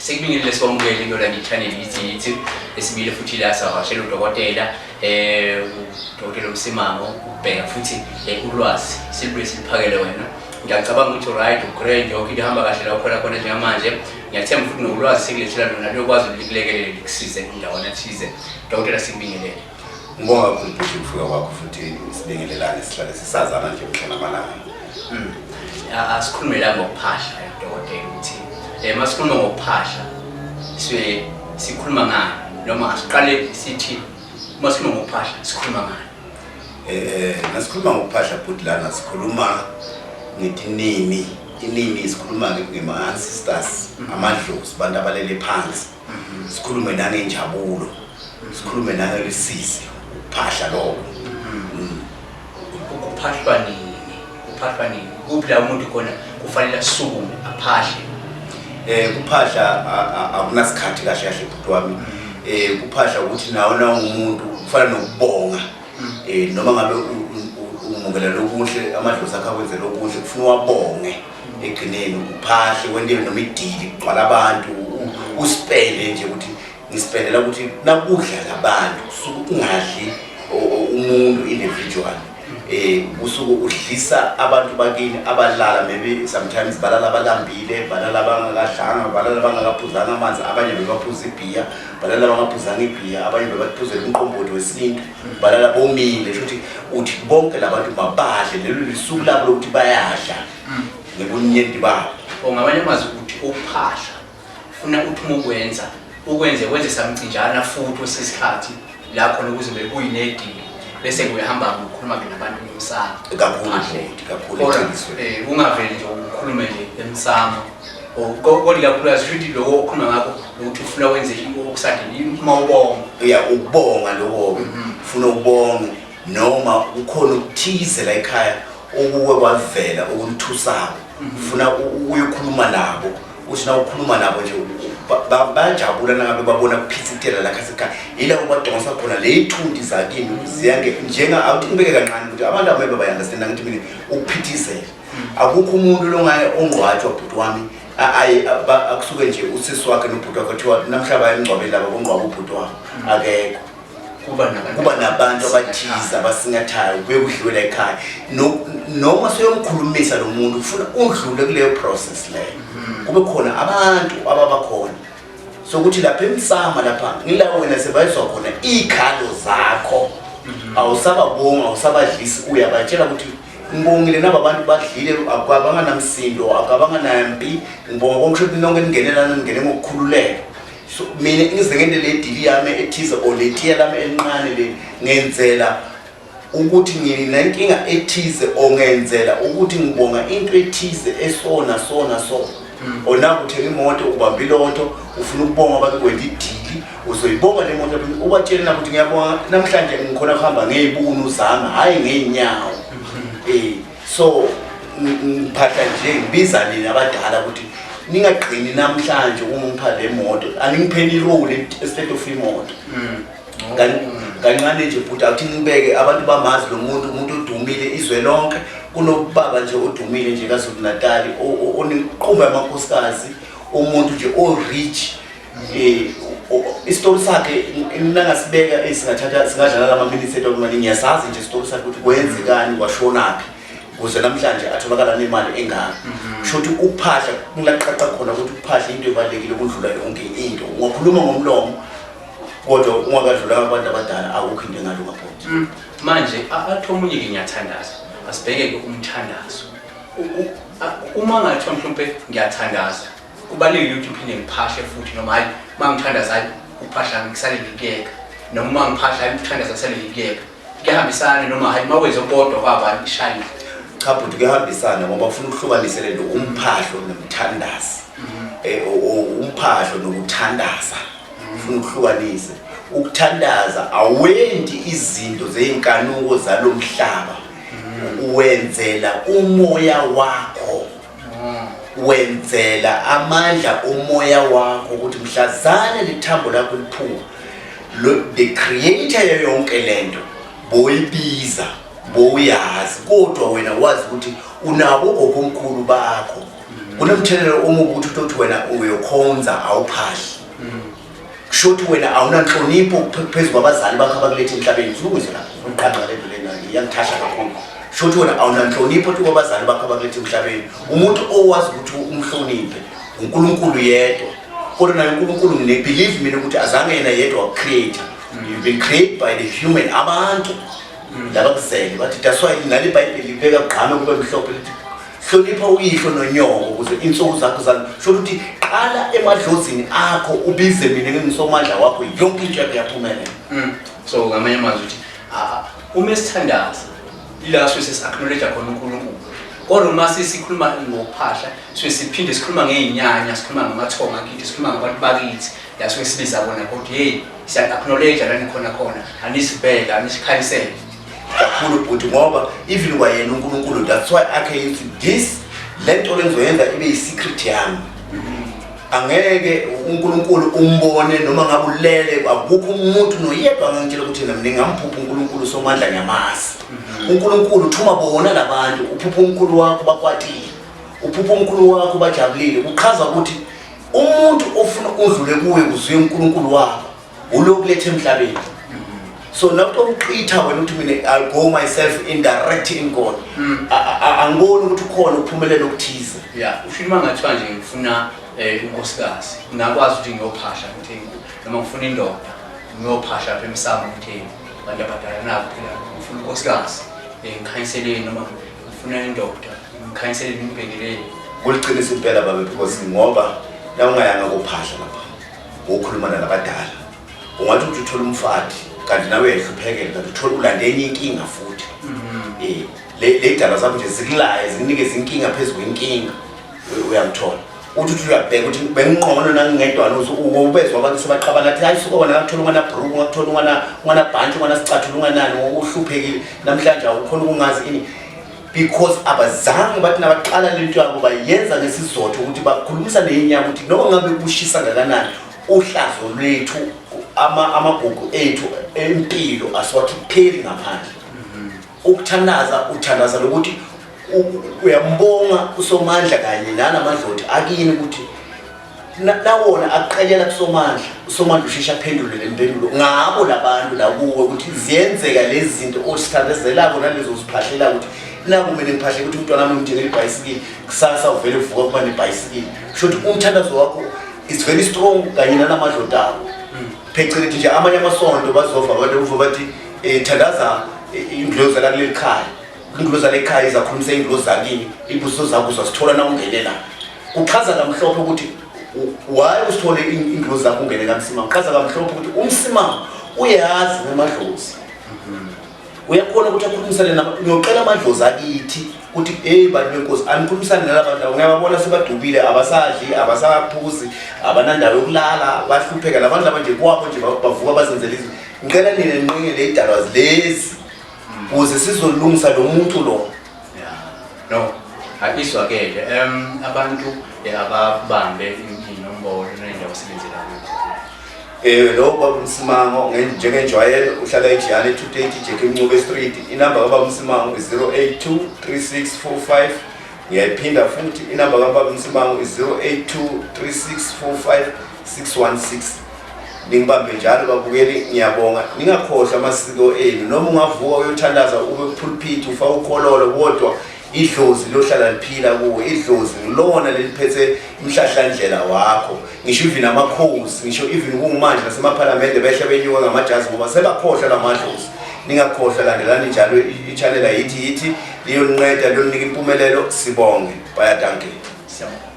Sikubingelele sikwamukele kuyona le-channel yithi yithi esibile futhi la savakashela udokotela udokotela uMsimango ukubheka futhi ulwazi silubuye siluphakele wena. Ngiyacabanga ukuthi right ugrand yonke into ihamba kahle la ukhona khona njengamanje. Ngiyathemba futhi nolwazi sikulethela lona luyokwazi ukuthi likulekelele likusize endawana thize. Dokotela, sikubingelele. Ngibonga kakhulu bhuti ukufika kwakho futhi sibingelelane, sihlale sisazana nje mhla namalanga. Asikhulume la ngokuphahla, dokotela, ukuthi masikhuluma ngokuphahla siye sikhuluma ngani, noma asiqale sithi uma sikhuluma ngokuphahla sikhuluma ngani? Nasikhuluma ngokuphahla bhuti, lana sikhuluma ngetinini inini, sikhuluma ngema-ancestors, amadlozi, abantu abalele phansi. Sikhulume nangenjabulo, sikhulume nangelusizi, ukuphahla lokho. Kuphahlwa nini? Kuphahlwa nini? Kuphi la umuntu khona kufanele asukume aphahle? Kuphahla akunasikhathi kahle kahle bhuti wami. Kuphahla ukuthi nawe na umuntu kufana nokubonga. Noma ngabe umukela lokuhle, amadlozi akho akwenze lokuhle, kufuna wabonge egcineni, uphahle, wente noma idili, kugcwala abantu, usipele nje ukuthi ngisipendela ukuthi nakudla labantu, kusuke ungadli umuntu individual, usuke udlisa abantu bakini abalala, maybe sometimes balala balambile, balala bangakadlanga, balala bangakaphuzanga amanzi, abanye bebaphuza ibhiya, balala bangaphuzanga ibhiya, abanye bebaphuzela umqombothi wesintu, balala bomile. Sho ukuthi uthi bonke labantu mabadle, lelo lisuku labo lokuthi bayadla ngebunyenti babo. O ngamanye amazwi uthi ukuphahla funa uthi uma ukwenza ukwenze wenze samcinjana futhi kwesinye isikhathi la khona ukuze bekuyinedili, bese kuyahamba ukhuluma-ke nabantu emsamo. Kakhulu. Phahle. Bhuti, kakhulu. Kodwa, eqinisweni. Ungaveli nje ukhulume nje emsamo. Kodwa ikakhulukazi sho ukuthi lokho okhuluma ngakho ukuthi ufuna wenze okusadini uma ubonga. Ya, ukubonga lokho-ke, ufuna ubonge noma kukhona okuthize la ekhaya okuke kwavela okunithusako, ufuna uyokhuluma nabo. Uthi na ukhuluma nabo nje bayajabula nangabe babona kuphithithela la khasekhaya, yila ubadonsa khona le ithunti zakini ziyange njenga awuthi ngibeke kancane ukuthi abantu amebe bayi-understanda. Ngithi mina ukuphithizela akukho umuntu longaye ongqwatshwa bhuti wami, aye akusuke nje usisi wakhe nobhuti wakhe, kuthiwa namhla baye emngcwabeni laba bongqwaba ubhuti wabo, akekho. Kuba nabantu. Kuba nabantu abathize abasingathayo, kuye kudliwe la ekhaya. Noma seyomkhulumisa lo muntu, ufuna udlule kuleyo process leyo, kube khona abantu ababakhona, sokuthi lapha emsama lapha ngila wena sebayizwa khona iy'khalo zakho, awusababonga, awusabadlisi, uyabatshela ukuthi ngibongile naba bantu badlile, akwabanga namsindo, akwabanga nampi, ngibonga konke, kusho ukuthi nonke ningenelana, ningene ngokukhululeka. So mina ngize ngente le dili yami ethize or le tiya lami elincane le, ngenzela ukuthi nginenkinga ethize or ngenzela ukuthi ngibonga into ethize esona sona so or naku uthenga imoto, ubamba ilotho, ufuna ukubonga bakwenza idili, uzoyibonga le moto, ubatshele nakuthi ngiyabonga namhlanje ngikhona kuhamba ngey'bunu zami, hhayi ngey'nyawo. So ngiphahla nje ngibiza nina abadala ukuthi ningagqini namhlanje uma ngipha le moto, aningipheni irole instead of imoto. Kancane nje bhuti, awuthi ngibeke abantu bamazi lo muntu, umuntu odumile izwe lonke. Kunobaba nje odumile nje kaZulu Natal onequmba yamakhosikazi, umuntu nje o-rich. Isitori sakhe nangasibeka, singathatha singadlala lama-minutes ethu amaningi. Ngiyasazi nje isitori sakhe ukuthi kwenzekani, kwashonaphi ukuze namhlanje atholakala nemali engaka. Kusho ukuthi ukuphahla kulaqaqa khona ukuthi ukuphahla into ebalulekile ukudlula yonke into. Ungakhuluma ngomlomo kodwa ungakadlulanga abantu abadala, akukho into engalunga bhuti. Manje athi omunye-ke ngiyathandaza, asibheke-ke umthandazo. Uma ngathiwa mhlawumpe ngiyathandaza, kubalulekile ukuthi ngiphinde ngiphahle futhi, noma hhayi, uma ngithandaza hhayi ukuphahla ngisale ngikuyeka, noma uma ngiphahla hhayi ukuthandaza ngisale ngikuyeka, kuyahambisana noma hhayi uma wenze kodwa kwaba ishayile? Cha bhuti, kuyahambisana ngoba ufuna ukuhlukanise lento, umphahlo nomthandazi. Umphahlo nokuthandaza ufuna ukuhlukanise. Ukuthandaza awendi izinto zey'nkanuko zalomhlaba, wenzela umoya wakho, wenzela amandla omoya wakho ukuthi mhlazane lithambo lakho liphuka, the creator yayo yonke lento boyibiza, bowuyazi, kodwa wena wazi ukuthi unabo ogogo omkhulu bakho. Kunomthelela omubi ukuthi uthi uthi wena uyokhonza awuphahli. Kusho ukuthi wena awunanhlonipho phezu kwabazali bakho abakulethe emhlabeni. Ngifuna ukuzwa lapho, uqhaqa lento lena iyangithasha kakhulu. Kusho ukuthi wena awunanhlonipho tu kwabazali bakho abakulethe emhlabeni. Umuntu owazi ukuthi umhloniphe uNkulunkulu yedwa. Kodwa naye uNkulunkulu ngine-believe mina ukuthi azange yena yedwa waku-create. You've been created by the human, abantu laba kuzele bathi that's why nale Bhayibheli libeka kugqame kube mhlophe lithi hlonipha uyihlo nonyoko ukuze insuku zakho zami. Sho ukuthi qala emadlozini akho ubize mina ngingisomandla wakho, yonke into yakho yaphumelela. So ngamanye amazwi uthi uma esithandaza ila suke sesi-acknowledge khona uNkulunkulu, kodwa uma sesikhuluma ngokuphahla suke siphinde sikhuluma ngey'nyanya, sikhuluma ngamathonga akithi, sikhuluma ngabantu bakithi, la suke sibiza bona kodwa hey, siya-acknowledge la nikhona khona, anisibheka, anisikhanyisele. Kakhulu bhuti, ngoba even kwayena uNkulunkulu, that's why akhe yithi this lento lengizoyenza ibe yi-secret yami. Angeke uNkulunkulu umbone noma ngabe ulele, akukho umuntu noyedwa angangitshela ukuthi mina ningamphupha uNkulunkulu somandla, ngiyamazi uNkulunkulu. Thuma bona labantu, uphupha umkhulu wakho bakwatile, uphupha umkhulu wakho bajabulile, kuchaza ukuthi umuntu ofuna udlule kuye kuzuye uNkulunkulu wakho ulokuletha emhlabeni. So nawuthi uqitha wena uthi mina I'll go myself in direct in God, angiboni ukuthi ukhona ukuphumelela okuthize. Ya, usho uma ngathiwa nje ngifuna unkosikazi, ngingakwazi ukuthi ngiyophahla ngitheni, noma ngifuna indoda ngiyophahla apha emsamo ngitheni, abantu abadala nabo phela, ngifuna unkosikazi, ngikhanyiseleni, noma ngifuna indoda, ngikhanyiseleni, ngibhekeleni. Kuliqinisa impela babe, because ngoba na ungayanga kophahla lapha ngokukhuluma nalabadala, ungathi ukuthi uthola umfati kanti nawe uyayihluphekela, kanti uthola ulande enye inkinga futhi. Le daba zakho nje zikulaye, zikunikeze inkinga phezu kwenkinga. Uyangithola uthi uthi uyabheka ukuthi bengingqono nangingedwana, ubezwa abantu sebaqabana athi hayi, suka wena, ngakuthola ungana bhruku, ngakuthola ungana bhantshi, ungana sicathulo, unganani, uhluphekile namhlanje, awukhona ukungazi ini, because abazange bathi nabaqala lento yabo bayenza ngesizotho ukuthi bakhulumisa neyinyama ukuthi noma ngabe kushisa ngakanani, uhlazo lwethu, amagugu ethu empilo asiwakhipheli ngaphandle. Ukuthandaza, uthandaza lokuthi uyambonga uSomandla kanye nalamadloti akini ukuthi nawona aqelela kuSomandla, uSomandla usheshe aphendule le mpendulo ngabo labantu la kuwe ukuthi ziyenzeka lezi zinto osithandazelako nalezo uziphahlelayo, ukuthi naku mina ngiphahle ukuthi umntwana wami ngimthengele ibhayisikili, kusasa uvele uvuka kuba nebhayisikili. Kusho ukuthi umthandazo wakho is very strong kanye nalamadloti akho. Phecelezi nje amanye amasonto bazova abantu uva bathi thandaza indlozi zala kuleli khaya, indlozi zale khaya izakhulumisa indlozi zakini, ibusiso zakho uzazithola na ungene la. Kuchaza kamhlophe ukuthi why usithole indlozi zakho ungene kaMsimang. Kuchaza kamhlophe ukuthi uMsimang uyazi ngamadlozi, uyakhona ukuthi akhulumisane ngiyocela amadlozi akithi ukuthi hey bantu benkosi, anikhulumisane nala bantu laba, ngiyababona sebadubile, abasadli, abasaphuzi, abanandawo yokulala, bahlupheka la bantu laba nje, kwabo nje bavuka bazenzela izinto. Ngicela nina ninqinge le idalwa lezi ukuze sizolungisa lo muntu lo. Ya, no, ayizwakele. Abantu ababambe inombolo nendawo osebenzela kuyo. Lo baba uMsimango njengenjwayelo uhlala eJiyane 230 Jackie Mncube Street. Inamba kababa uMsimango is 082 3645. Ngiyayiphinda futhi, inamba kababa uMsimango is 082 3645 616. Ningibambe njalo babukeli, ngiyabonga. Ningakhohlwa amasiko enu. Noma ungavuka uyothandaza ube kupulpit ufake ukhololo, kodwa idlozi lohlala liphila kuwe. Idlozi ngilona leliphethe imhlahlandlela wakho, ngisho even amakhosi, ngisho even kungumanje nasemaphalamende behle benyuka ngamajazi ngoba sebakhohlwa lamadlozi. Ningakhohlwa, landelani njalo i-channel yithi liyoninceda, liyoninika impumelelo. Sibonge, baie dankie. Siyabonga.